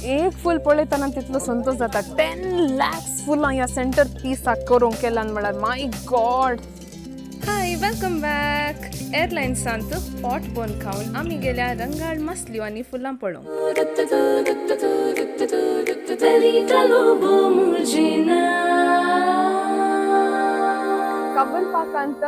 एक फूल पळयतना तितलो संतोश जाता. 10 लॅक्स फुलां ह्या सेंटर पिसाक करूंक केल्यान म्हळ्यार my God. Hi, welcome back. एअरलायन्सांत पोट बोन खावन आमी गेल्या रंगाळ मासल्यो आनी फुलां पळोवंक. कबन पार्कांत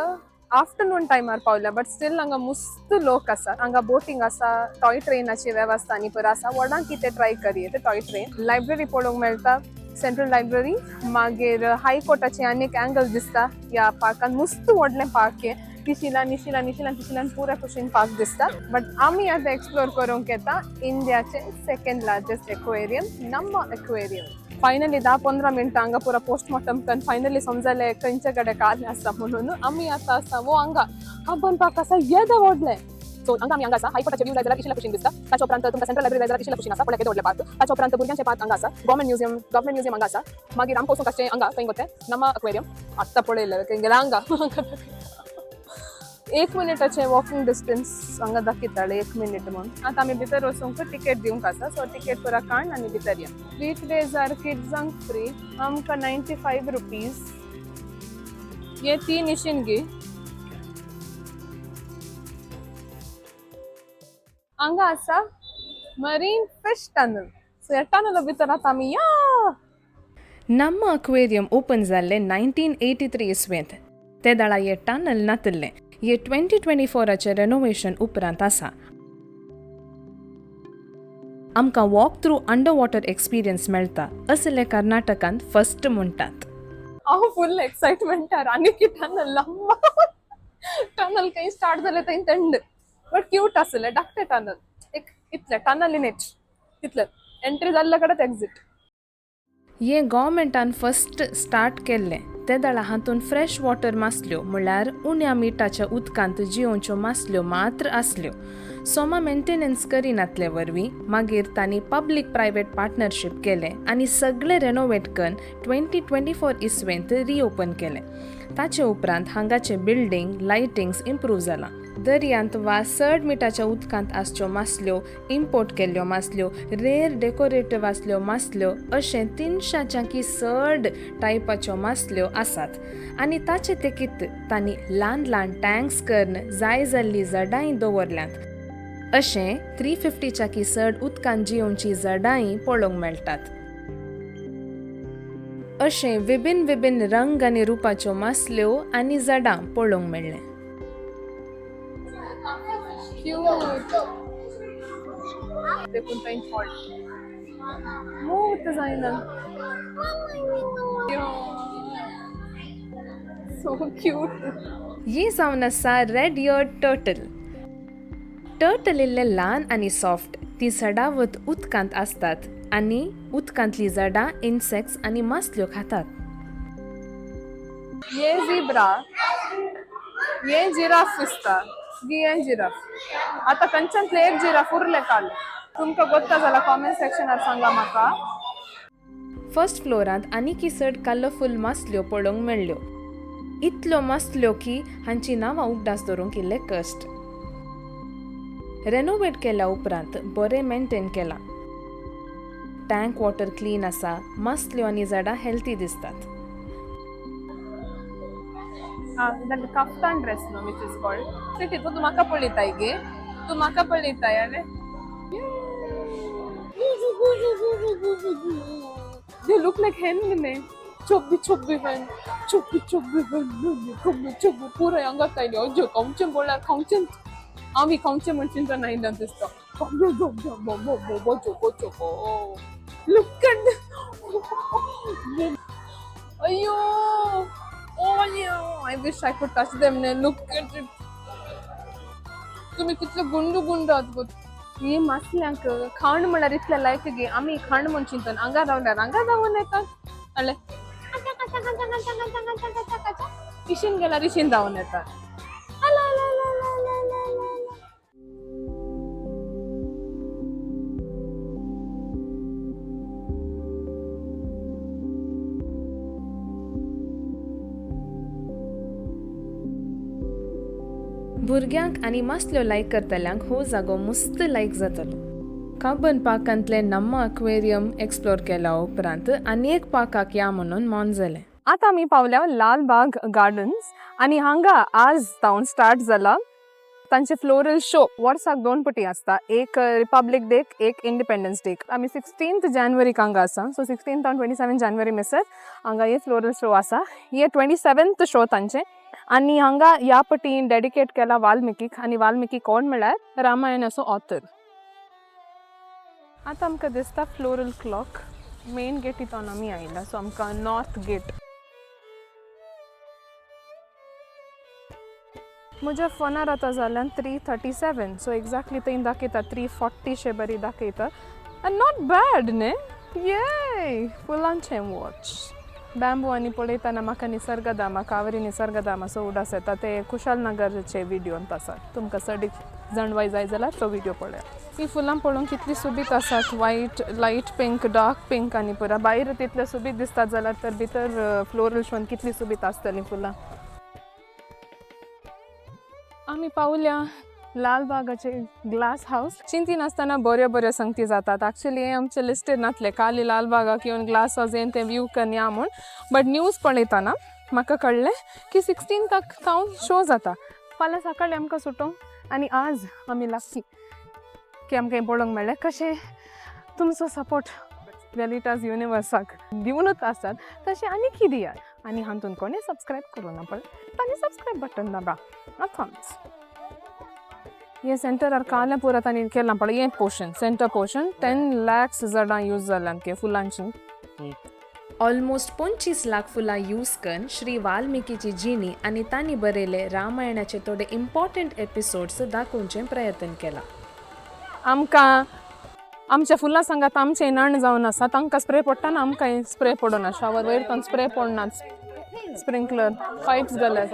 आफ्टरनून टायमार पावल्या, बट स्टील हांगा मस्त लोक आसा. हांगा बोटींग आसा, टॉय ट्रेनाची वेवस्था आनी पुरो आसा. व्हडांक कितें ट्राय करये टॉय ट्रेन. लायब्ररी पळोवंक मेळटा, सेंट्रल लायब्ररी. मागीर हायकोर्टाचे आनी एक अँगल दिसता ह्या पार्कान. मस्त व्हडलें पार्क हें. तिशिलान निशिलान निशिलान तिशिलान पुरा कुशीन पार्क दिसता. बट आमी आतां एक्सप्लोर करूंक येता इंडियाचे second largest aquarium, Namma aquarium. Finally 10-15 मिनटां हांगा पुरा पोस्टमॉर्टम करून फायनली समजले खंयचे कडेन कार्य आसा म्हणून. आमी आतां आसा वो हांगा कब्बन पार्क आसा, येदें व्हडलें. सो हांगा आमी हांगा आसा. हायकोर्टाचे व्यू जाय जाल्यार तिशिला कुशीन दिसता. ताच्या उपरांत तुमकां सेंट्रल लायब्ररी जाय जाल्यार तिशिला कुशीन आसा. पळय केदें व्हडलें पार्क. ताच्या उपरांत भुरग्यांचे पार्क हांगा आसा, गव्हर्मेंट म्युझियम, गव्हर्मेंट म्युझियम हांगा आसा. मागीर आमकां वचूंक आसचें हांगा खंय गो तें नम्मा अक्वेरियम. आत्तां पळयलें खंय गेला हांगा. एक मिनिटाचें वॉकिंग डिस्टन्स हांगा दाखयताले, एक मिनीट म्हणून. आतां आमी भितर वचूंक टिकेट दिवंक आसा. सो टिकेट पुरा काड आनी भितर या. वीक डेजार किड्सांक फ्री, आमकां ₹95. हे तीन इशीन गी. हांगा आसा मरीन फिश टनल. सो ह्या टनला भितर आतां आमी या. नम्मा अक्वेरियम ओपन जाल्लें 1983 इस्वेंत. ते दाळा हे टनल नातिल्लें. हे 2024आचें रेनोवेशन उपरांत आसा. आमकां walk through under water experience मेळटा, असले कर्नाटकांत फर्स्ट म्हणटात. हांव फुल एक्साइटमेंटार. आनी की टनल लांब टनल खंय स्टार्ट जालें थंय थंड, बट क्यूट आसलें धाकटें टनल. एक इतलें टनल इन एच तितलें एंट्री जाल्ल्या कडेन एक्झिट. हे गव्हर्मेंटान फर्स्ट स्टार्ट केल्लें. ते दळा हातून फ्रेश वॉटर मासल्यो, म्हणल्यार उण्या मिठाच्या उदकांत जियोवच्यो मासल्यो मात्र आसल्यो. सोमा मेंटेनन्स करिनातले वरवीं मागीर तांणी पब्लीक प्रायवेट पार्टनरशीप केलें आनी सगळें रेनोवेट करून 2024 इस्वेंत रिओपन केलें. ताचे उपरांत हांगाचें बिल्डींग, लायटिंग्स इम्प्रूव जालां. दर्यांत वा चड मिठाच्या उदकांत आसच्यो मासल्यो, इम्पोर्ट केल्ल्यो मासल्यो, रेर डेकोरेटीव आसल्यो मासल्यो, अशें 300च्याकी चड टायपाच्यो मासल्यो आसात. आनी ताचे तेकीत तांणी ल्हान ल्हान टँक्स करून जाय जाल्लीं झाडांय दवरल्यांत. अशें 350च्याकी चड उदकांत जियोवचीं झाडांय पळोवंक मेळटात. अशें विभिन्न विभिन्न रंग आनी रुपाच्यो मासल्यो आनी झाडां पळोवंक मेळ्ळें. क्यूट. देखून थंय फॉल्ट मूव जायना. So cute. ही जावन आसा रेड इयर्ड टर्टल. टर्टल इल्ले ल्हान आनी सॉफ्ट. ती चडावत उदकांत आसतात आनी उदकांतलीं झाडां, इन्सेक्ट्स आनी मासल्यो खातात. ये झिब्रा, ये जिराफ दिसता गी. हे जिराफ आता खंयच्यातले एक जिराफ उरले काल. तुमकां गोत्ता जाल्यार कॉमेंट सेक्शनार सांगा म्हाका. फर्स्ट फ्लोरांत आनीकी चड कलरफूल मासल्यो पळोवंक मेळ्ळ्यो. इतल्यो मासल्यो की हांची नांवां उगडास दवरूंक इल्ले कश्ट. रेनोवेट केल्या उपरांत बरें मेंटेन केलां. टँक वॉटर क्लीन आसा. मासल्यो आनी झाडां हेल्थी दिसतात. That kaftan dress, no, which is called city. तूं म्हाका पळयताय गे, तूं म्हाका पळयताय. आनी they look like hen न्ही, चोब्बी चोब्बी hen, चोब्बी चोब्बी hen, चोब्बी चोब्बी. पुराय अंगात आयली. अज्यो खावचें पळल्यार खावचें, आमी खावचें म्हण चिंतन आयिल्लें दिसता. Look at, अय्यो. Oh yeah, I wish I could touch them. Ne. Look at it. तुम्ही कितले गुंडू गुंडू आहात गो. ही मासल्यांक खाण म्हळ्यार इतलें लायक गे, आमी खाण म्हण चिंतन हांगा रावल्यार हांगा रावून येतात. अले इशीन गेल्यार इशीन रावन येतात. अला अला अला अला अला अला अला अला. भुरग्यांक आनी मासल्यो लायक करतल्यांक हो जागो मस्त लायक जातलो. कब्बन पार्कांतले नम्मा अक्वेरियम एक्सप्लोर केल्या उपरांत आनी एक पार्काक या म्हणून मन जालें. आतां आमी पावल्या लालबाग गार्डन्स आनी हांगा आज जावन स्टार्ट जाला तांचे फ्लोरल शो. वर्साक दोन पटी आसता, एक रिपब्लीक डेक, एक इंडिपेंडन्स डेक. आमी 16 जानेवारीक हांगा आसा. सो 16 आनी 27 जानेवारी मेसर हांगा हे फ्लोरल शो आसा. हे 27th show तांचे आनी हांगा ह्या पटी डेडिकेट केला वाल्मिकीक. आनी वाल्मिकी कोण म्हळ्यार रामायणाचो ऑथर. आतां आमकां दिसता फ्लोरल क्लॉक. मेन गेटींतल्यान आमी आयला, सो आमकां नॉर्थ गेट. म्हज्या फोनार आतां जाल्यान 3:37. सो एक्झॅक्टली थंय दाखयता 3:40 शे बरी दाखयता. आनी not bad न्ही ये फुलांचें वॉच बॅम्बू. आनी पळयतना म्हाका निसर्गधामा, कावेरी निसर्गधामाचो उडास येता. ते कुशालनगरचे व्हिडियोंत आसा. तुमकां चड जाणवाय जाय जाल्यार तो व्हिडियो पळयात. ही फुलां पळोवंक कितली सोबीत आसात, white, light pink, dark pink आनी पुरा भायर तितले सोबीत दिसतात जाल्यार तर भितर फ्लोरल शोन कितली सोबीत आसतलीं फुलां. आमी पावल्या लालबागाचे ग्लास हावस. चिंती नासतना बऱ्यो बऱ्यो संगती जातात. एक्चुली हें आमचे लिस्टेर नासलें काली लालबागाक येवन ग्लास हावस येवन तें व्यू करून या म्हूण, बट न्यूज पळयतना म्हाका कळ्ळें की 16थाक सावन शो जाता. फाल्यां सकाळीं आमकां सुटोंक आनी आज आमी लक्की की आमकां हें पळोवंक मेळ्ळें. कशें तुमचो सपोर्ट वेलिटाज युनिवर्साक दिवनूच आसात, तशें आनी दियात. आनी हातून कोणें सबस्क्रायब करूं ना पळय, तांणी सबस्क्रायब बटन दाबा आतांच. हे सेंटरार काल्या पुरा तांणी केलां पळय, हें पोर्शन, सेंटर पोर्शन, 10 लॅक्स झाडां यूज जाल्यात की फुलांची. ऑलमोस्ट 25 लाख फुलां यूज करून श्री वाल्मिकीची जिणी आनी तांणी बरयले रामायणाचे थोडे इम्पॉर्टंट एपिसोड्स दाखोवचे प्रयत्न केला. आमकां आमच्या फुलां सांगात आमचें नण जावन आसा. तांकां स्प्रे पडटा ना, आमकां स्प्रे पडना. शावर वयर तांकां स्प्रे पडना, स्प्रिंकलर पायप्स घाल्यात.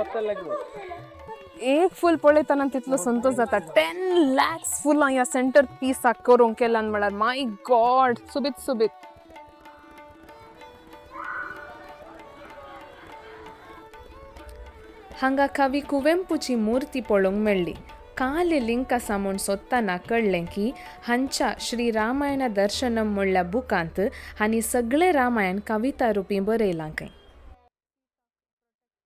एक फूल पळयतना तितलो संतोश जाता. 10 लॅक्स फुलां ह्या सेंटर पिसाक करूंक केल्यान म्हळ्यार माय गॉड, सोबीत सोबीत. हांगा कवी कुवेंपूची मूर्ती पळोवंक मेळ्ळी. काले लिंक आसा म्हूण सोदतना कळ्ळें की हांच्या श्री रामायण दर्शनम म्हणल्या बुकांत हांणी सगळें रामायण कविता रुपी बरयलां खंय.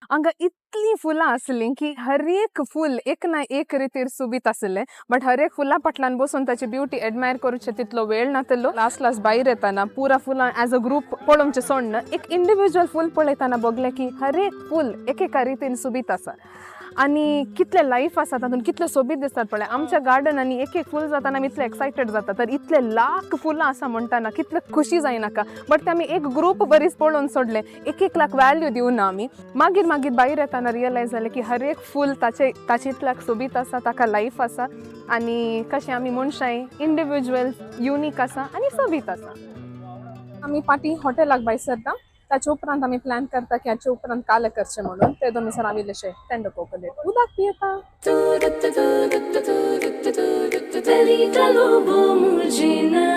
हांगा इतलीं फुलां आसलीं की हर एक फूल एक ना एक रितीर सोबीत आसलें, बट हर एक फुलां फाटल्यान बसून ताची ब्युटी एडमायर करूचे तितलो वेळ नातलो. लास्ट लास्ट भायर येताना पुरा फुलां एज अ ग्रूप पळोवचें सोडन एक इंडिविज्युअल फूल पळयतना बगलें की हर एक फूल एकेका रितीन सोबीत आसा आनी कितलें लायफ आसा तातूंत, कितलें सोबीत दिसतात पळय. आमच्या गार्डनांनी एक एक फूल जाताना आमी इतले एक्सायटेड जाता, तर इतले लाख फुलां आसा म्हणटाना कितले खुशी जायनाका? बट ते आमी एक ग्रूप बरीच पळोवन सोडले, एक एक लाख वॅल्यू दिवना आमी. मागीर मागीर भायर येताना रियलायज जालें की हर एक फूल ताचे ताचे इतल्याक सोबीत आसा, ताका लायफ आसा आनी कशें आमी मनशां इंडिविज्युअल युनीक आसा आनी सोबीत आसा. आमी पाटी हॉटेलाक भायर सरता. ताचे उपरांत आमी प्लॅन करता की हाचे उपरांत काले करचें म्हणून. ते दोन दिसान आमी इल्लेशे टेंडर कोकोनट उदक पियेता. Lobo Murgina.